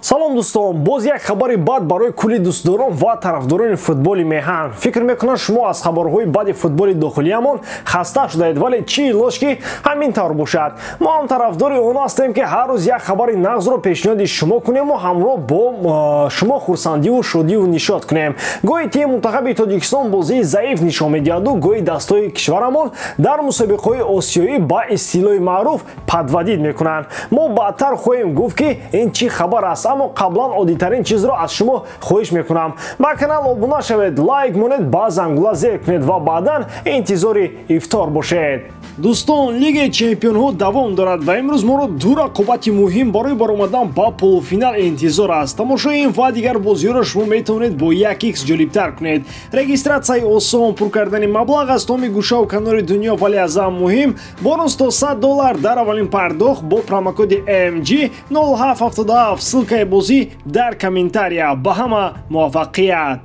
Салом, дӯстон! Боз як хабари бад барои кулли дӯстдорон ва тарафдорони футболи меҳан. Фикр мекунам, шумо аз хабарҳои бади футболи дохилиямон хаста шудаед, вале чӣ илоҷ, ки ҳамин тавр бошад. Мо ҳам тарафдори он ҳастем, ки ҳар рӯз як хабари нағзро пешниҳоди шумо кунему ҳамроҳ бо шумо хурсандиву шодиву нишод кунем. Гоҳи тими мунтахаби Тоҷикистон бозии заиф нишон медиҳаду гоҳи дастҳои кишварамон дар мусобиқаҳои осиёӣ ба истилоҳи маъруф подводить мекунанд. Мо баъдтар хоҳем гуфт, ки ин чӣ хабар аст, аммо қаблан оддитарин чизро аз шумо хоҳиш мекунам: ба канал обуна шавед, лайк монед, ба зангула зер кунед ва баъдан интизори ифтор бошед. Дӯстон, Лигаи чемпионҳо давом дорад ва имрӯз моро ду рақобати муҳим барои баромадан ба полуфинал интизор аст. Тамошои ин ва дигар бозиҳоро шумо метавонед бо 1x ҷолибтар кунед. Регистратсияи осон, пур кардани маблағ аз томи гӯшаву канори дунё, вале аз ҳам муҳим, бонус то 100 доллар дар аввалин пардохт бо промокоди MG 0777. Ссылкаи бозӣ дар комментария. Ба ҳама муваффақият!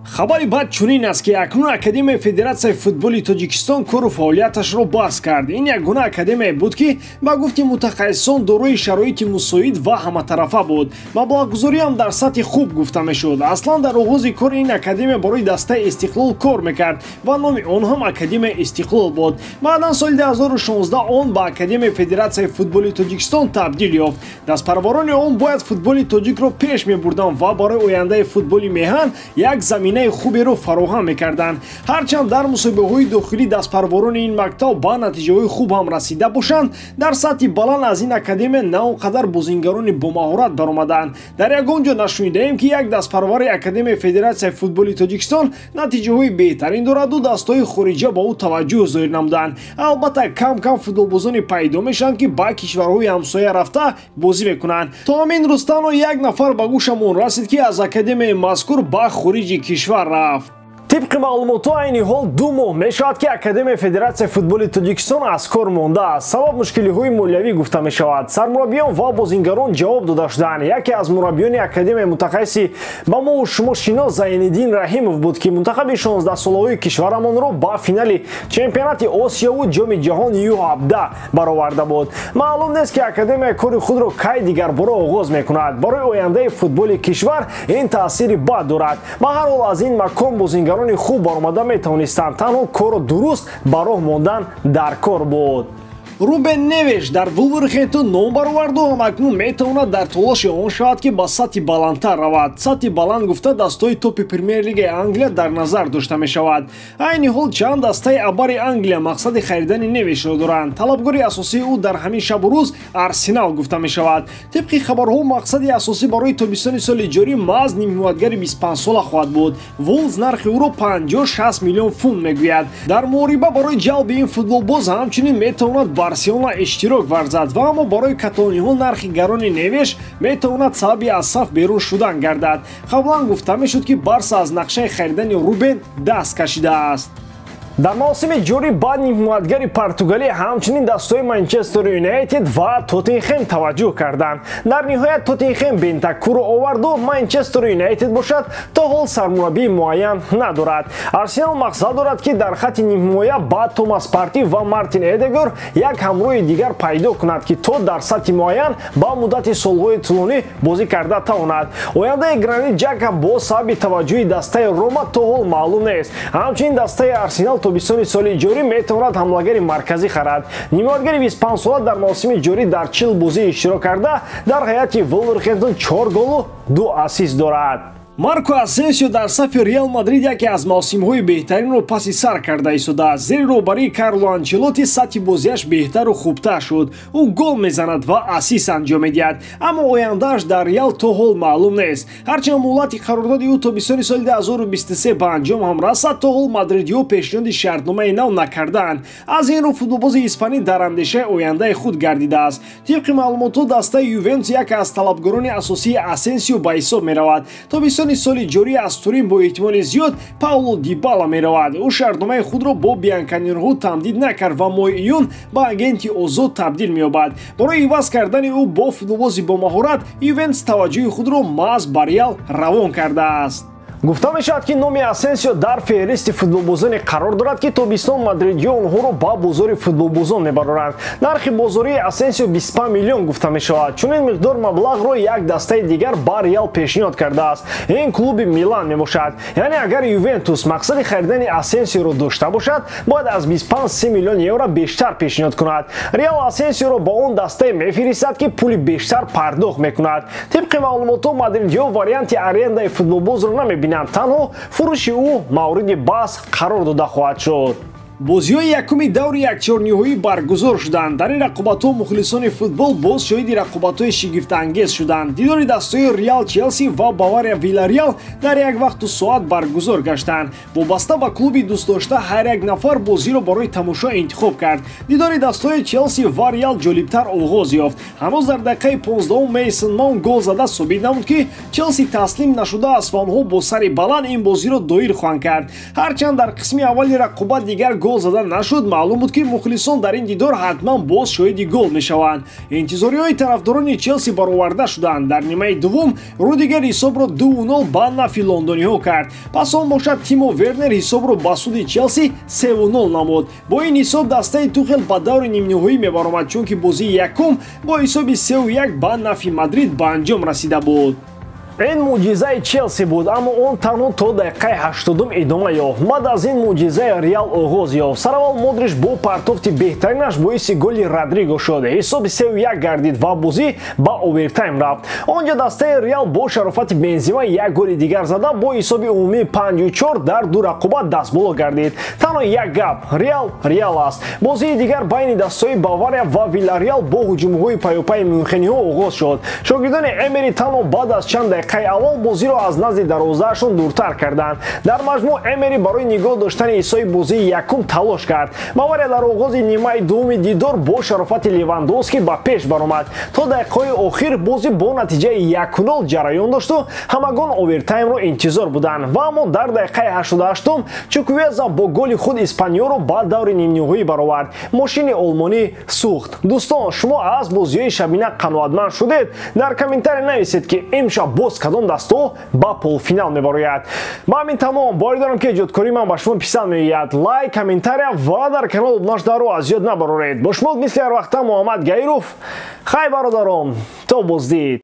Хабари бад чунин аст, ки акнун Академияи Федератсияи футболи Тоҷикистон кору фаъолияташро бас кард. Ин ягона академияе буд, ки ба гуфти мутахассисон дорои шароити мусоид ва ҳаматарафа буд. Маблағгузориам дар сатҳи хуб гуфта мешуд. Аслан дар оғози кори ин академия барои дастаи Истиқлол кор мекард ва номи он ҳам Академияи Истиқлол буд. Баъдан соли 2016 он ба Академияи Федератсияи футболи Тоҷикистон табдил ёфт. Дастпарварони он бояд футболи тоҷикро пеш мебурданд ва барои ояндаи футболи меҳан як заминаи хуберо фароҳам мекарданд. Ҳарчанд дар мусобиқаҳои дохилӣ дастпарварони ин мактаб ба натиҷаҳои хуб ҳам расида бошанд, дар сатҳи баланд аз ин академия на он қадар бозингарони бомаҳорат баромаданд. Дар ягон ҷо нашунидаем, ки як дастпарвари Академияи Федератсияи футболи Тоҷикистон натиҷаҳои беҳтарин дораду дастҳои хориҷа ба ӯ таваҷҷӯҳ зоҳир намуданд. Албатта, кам кам футболбозоне пайдо мешаванд, ки ба кишварҳои ҳамсоя рафта бозӣ мекунанд. То ҳамин рӯз танҳо як нафар ба гӯшамон расид, ки аз академияи мазкур ба хориҷи кишвар рафт. Тибқи маълумотҳо, айни ҳол 2 моҳ мешавад, ки Академияи Федератсияи футболи Тоҷикистон аз кор мондааст. Сабаб мушкилиҳои молиявӣ гуфта мешавад. Сармураббиён ва бозингарон ҷавоб дода шуданд. Яке аз мураббиёни академияи мутахассиси ба мову шумо шинос Зайниддин Раҳимов буд, ки мунтахаби 16-солаҳои кишварамонро ба финали чемпионати Осиёву Ҷоми ҷаҳон Ю17 бароварда буд. Маълум нест, ки академия кори худро кай дигарбора оғоз мекунад. Барои ояндаи футболи кишвар ин таъсири бад дорад. Ба ҳар ҳол, аз ин макон бозингарони хуб баромада метавонистанд, танҳо корро дуруст ба роҳ мондан дар кор буд. Рубен Невеш дар Вулверхэмптон ном бароварду ҳамакнун метавонад дар талоши он шавад, ки ба сатҳи баландтар равад. Сатҳи баланд гуфта, дастҳои топи Премер-лигаи Англия дар назар дошта мешавад. Айни ҳол чанд дастаи абари Англия мақсади харидани Невешро доранд. Талабгори асосии ӯ дар ҳамин шабу рӯз Арсенал гуфта мешавад. Тибқи хабарҳо, мақсади асосӣ барои тобистони соли ҷорӣ маҳз нимҳимоятгари 25-сола хоҳад буд. Вулвз нархи ӯро 50-60 миллион фунт мегӯяд. Дар муҳориба барои ҷалби ин футболбоз ҳамчунин метавонад Барселона иштирок варзад ва аммо барои каталониҳо нархи гарони Невеш метавонад сабаби аз саф берун шудан гардад. Қаблан гуфта мешуд, ки Барса аз нақшаи харидани Рубен даст кашидааст. Дар мавсими ҷорӣ ба нимҳимоятгари португалӣ ҳамчунин дастҳои Манчестер Юнайтед ва Тоттенхем таваҷҷӯҳ карданд. Дар ниҳоят Тоттенхем Бентанкурро оварду Манчестер Юнайтед бошад, то ҳол сармураббии муайян надорад. Арсенал мақсад дорад, ки дар хатти нимҳимоя ба Томас Парти ва Мартин Эдегор як ҳамроҳи дигар пайдо кунад, ки то дар сатҳи муайян ба муддати солҳои тӯлонӣ бозӣ карда тавонад. Ояндаи Гранит Ҷака бо сабаби таваҷҷӯҳи дастаи Рома то ҳол маълум нест. Ҳамчунин дастаи Арсенал тобистони соли ҷорӣ метавонад ҳамлагари марказӣ харад. Нимҳимоятгари 25-сола дар мавсими ҷорӣ дар 40 бозӣ иштирок карда, дар ҳайати Вулверхэмптон чор голу ду ассист дорад. Марко Асенсио дар сафи Реал Мадрид яке аз мавсимҳои беҳтаринро паси сар карда истодааст. Зери роҳбарии Карло Анчелоти сатҳи бозиаш беҳтару хубтар шуд. Ӯ гол мезанад ва ассист анҷом медиҳад, аммо ояндааш дар Реал то ҳол маълум нест. Ҳарчанд муҳлати қарордоди ӯ тобистони соли 2023 ба анҷом ҳам расад, то ҳол мадридиҳо пешниҳоди шартномаи нав накардаанд. Аз ин рӯ футболбози испанӣ дар андешаи ояндаи худ гардидааст. Тибқи маълумотҳо, дастаи Ювентус яке аз талабгорони асосии Асенсио ба ҳисоб меравад. Тобистони соли ҷорӣ аз Турин бо эҳтимоли зиёд Пауло Дибала меравад. Ӯ шартномаи худро бо бианконероҳо тамдид накард ва моҳи июн ба агенти озод табдил меёбад. Барои иваз кардани ӯ бо футболбози бомаҳорат, Ювентус таваҷҷӯҳи худро маҳз ба Реал равон кардааст. Гуфта мешавад, ки номи Асенсио дар феҳристи футболбозоне қарор дорад, ки тобистон мадридиё онҳоро ба бозори футболбозон мебароранд. Нархи бозории Асенсио 25 миллион гуфта мешавад. Чунин миқдор маблағро як дастаи дигар ба Реал пешниҳод кардааст. Ин клуби Милан мебошад. Яъне агар Ювентус мақсади харидани Асенсиоро дошта бошад, бояд аз 25-30 миллион евро бештар пешниҳод кунад. Реал Асенсиоро ба он дастае мефиристад, ки пули бештар пардохт мекунад. Тибқи маълумотҳо, мадридиё варианти арендаи футболбозро намебинанд, танҳо фурӯши ӯ мавриди баҳс қарор дода хоҳад шуд. Бозиҳои якуми даври якчорниҳоӣ баргузор шуданд. Дар ин рақобатҳо мухлисони футбол боз шоҳиди рақобатҳои шигифтангез шуданд. Дидори дастаҳои Реал Челси ва Бавария Вилареал дар як вақту соат баргузор гаштанд. Вобаста ба клуби дӯстдошта ҳар як нафар бозиро барои тамошо интихоб кард. Дидори дастаҳои Челси ва Реал ҷолибтар оғоз ёфт. Ҳанӯз дар дақиқаи 15 Мейсон Маунт гол зада собит намуд, ки Челси таслим нашудааст ва онҳо бо сари баланд ин бозиро доир хоҳанд кард. Ҳарчанд дар қисми аввали рақобат дигар гол зада нашуд, маълум буд, ки мухлисон дар ин дидор ҳатман боз шоҳиди гол мешаванд. Интизориҳои тарафдорони Челси бароварда шуданд. Дар нимаи дуввум Рудигер ҳисобро 2-0 ба нафи лондониҳо кард. Пас он бошад, Тимо Вернер ҳисобро ба суди Челси 3-0 намуд. Бо ин ҳисоб дастаи Тухел ба даври нимниҳоӣ мебаромад, чунки бозии якум бо ҳисоби 3-1 ба нафи Мадрид ба анҷом расида буд. Ин мӯъҷизаи Челси буд, аммо он танҳо то дақиқаи 80 идома ёфт. Баъд аз ин мӯъҷизаи Реал оғоз ёфт. Сараввал Модрич бо партофти беҳтаринаш боиси голи Родриго шуд. Ҳисоби 3-1 гардид ва бозӣ ба овертайм рафт. Он ҷо дастаи Реал бо шарофати Бензима як голи дигар зада, бо ҳисоби умумии 5-4 дар ду рақобат дастболо гардид. Танҳо як гап: Реал Реал аст. Бозии дигар байни дастаҳои Бавария ва Вилареал бо ҳуҷумҳои паёпайи мюнхениҳо оғоз шуд. Шогирдони Эмери танҳо баъд аз чанд дақиқаи аввал бозиро аз назди дарвозаашон дуртар карданд. Дар маҷмӯъ Эмери барои нигоҳ доштани ҳисоби бозии якум талош кард. Бавария дар оғози нимаи дуввуми дидор бо шарофати Левандовски ба пеш баромад. То дақиқаҳои охир бозӣ бо натиҷаи 1-0 ҷараён дошту ҳамагон овертаймро интизор буданд. Ва аммо дар дақиқаи 88 Чуквеза бо голи худ Испаниёро ба даври нимниҳоӣ баровард. Мошини олмонӣ сӯхт. Дӯстон, шумо аз бозиҳои шабина қаноатманд шудед? Дар комментария нависед, ки имшаб боз кадом дастаҳо ба полуфинал мебарояд. Ба ҳамин тамом. Боварӣ дорам, ки эҷодкории ман ба шумо писанд меояд. Лайк, комментария ва дар канал обуна шударо аз ёд набароред. Бо шумо мисли ҳар вақта Муҳаммад Гаиров. Хай, бародарон, то боздид.